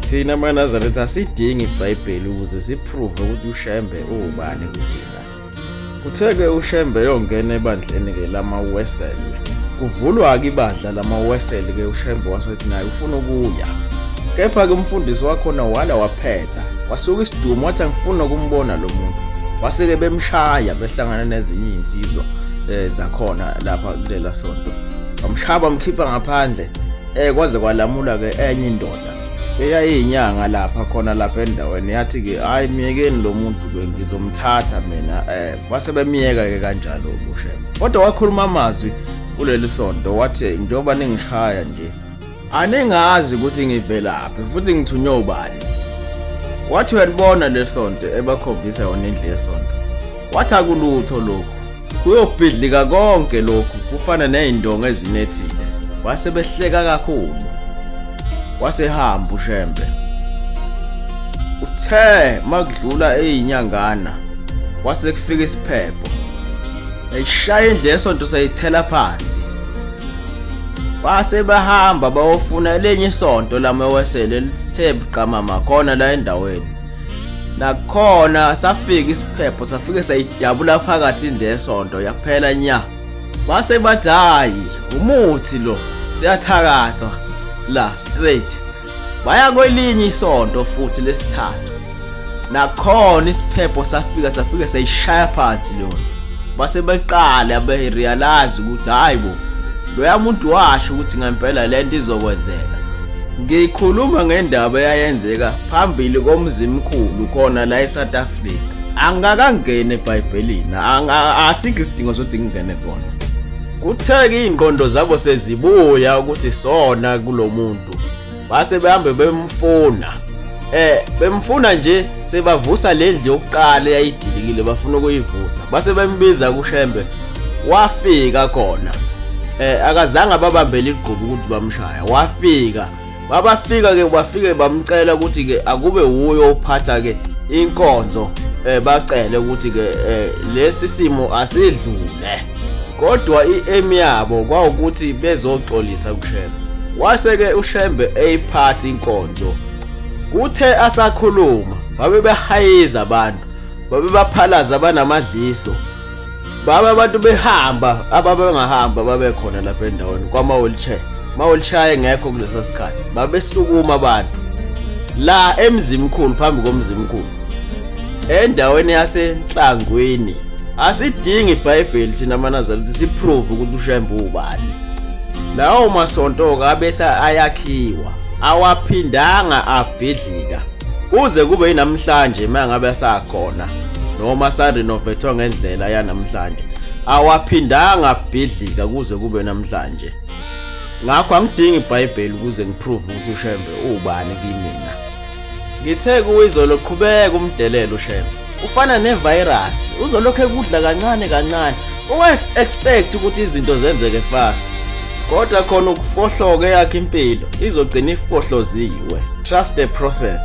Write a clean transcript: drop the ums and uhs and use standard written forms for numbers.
Thina maNazaretha asidingi iBhayibheli ukuze siprove ukuthi uShembe uwubani kuthina. Kuthe-ke uShembe yongena ebandleni-ke lamaWeseli. Kuvulwa-ke ibandla lamaWeseli-ke uShembe wasethi naye ufuna ukuya. Kepha-ke umfundisi wakhona wala waphetha. Wasuka isidumo wathi angifuni ukumbona lo muntu. Wase-ke bemshaya behlangana nezinye iy'nsizwa zakhona lapha kulela sonto. Bamshaya bamkhipha ngaphandle. Kwaze kwalamula-ke enye indoda eyayiyinyanga lapha khona lapha endaweni, yathi-ke hhayi myekeni lo muntu-ke ngizomthatha mina. Base bemyeka-ke kanjalo uShembe. Kodwa wakhuluma amazwi kuleli sonto wathi njengoba ningishaya nje aningazi ukuthi ngivelaphi futhi ngithunywe ubani. Wathi uyalibona le sonto, ebakhombisa yona indlu yesonto. Wathi akulutho lokhu, kuyobhidlika konke lokhu, kufana nezindonga ezinethile. Wase behleka kakhulu. Wasehamba uShembe. Uthe makudlula eyinyangana kwase kufika isiphepho, sayishaya indlu yesonto sayithela phansi. Base bahamba bayofuna elinye isonto lamawesele elithe buqamama khona la endaweni. Nakhona safika isiphepho safike sayidabula phakathi indlu yesonto yaphela nya. Base bathi hayi umuthi lo, siyathakathwa la straight. Baya kwelinye isonto futhi lesithathu. Nakhona isiphepho safika safike sayishaya phansi lona. Base beqala berealize ukuthi hayi bo, loya muntu washo ukuthi ngempela lento izokwenzeka. Ngikhuluma ngendaba eyayenzeka phambili komzimkhulu khona la eSouth Africa. Angikakangeni eBhayibhelini, asikho isidingo sokuthi ngingene khona. Kutheke iy'ngqondo zabo sezibuya ukuthi sona kulo muntu, base behambe bemfuna. Bemfuna nje sebavusa le ndlu yokuqala eyayidilikile, bafuna ukuyivusa. Base bembiza kuShembe, wafika khona. Akazange ababambele igqubu ukuthi bamshaya, wafika. Babafika ke bafike bamcela ukuthi ke akube wuye ophatha ke inkonzo, bacele ukuthi ke lesi simo asidlule. Kodwa i-aim yabo kwawukuthi bezoxolisa kuShembe. Wase ke uShembe eyiphatha inkonzo. Kuthe asakhuluma babe behayiza abantu, babe baphalaza abanamadliso. Baba abantu behamba, ababengahamba babekhona lapha endaweni kwama wheelchair. Ma wheelchair engekho kulesa sikhathi. Babesukuma abantu la eMzimkhulu, phambi koMzimkhulu, endaweni yaseNhlangwini. Asidingi iBhayibheli thina maNazaretha siprove ukuthi uShembe ubani. Lawo masonto abese ayakhiwa, awaphindanga abhidlika kuze kube yinamhlanje. Mangabe asakhona noma sarenovethwa ngendlela yanamhlanje, awaphindanga abhidlika kuze kube namhlanje. Ngakho angidingi iBhayibheli ukuze ngiprove ukuthi uShembe ubani kimina. Ngithe kuwizolo qhubeka umdelelo uShembe, ufana nevirus, uzolokhu ekudla kancane kancane. Unga expect ukuthi izinto zenzeke fast, kodwa khona ukufohloka eyakhe impilo izogcina ifohloziwe. Trust the process.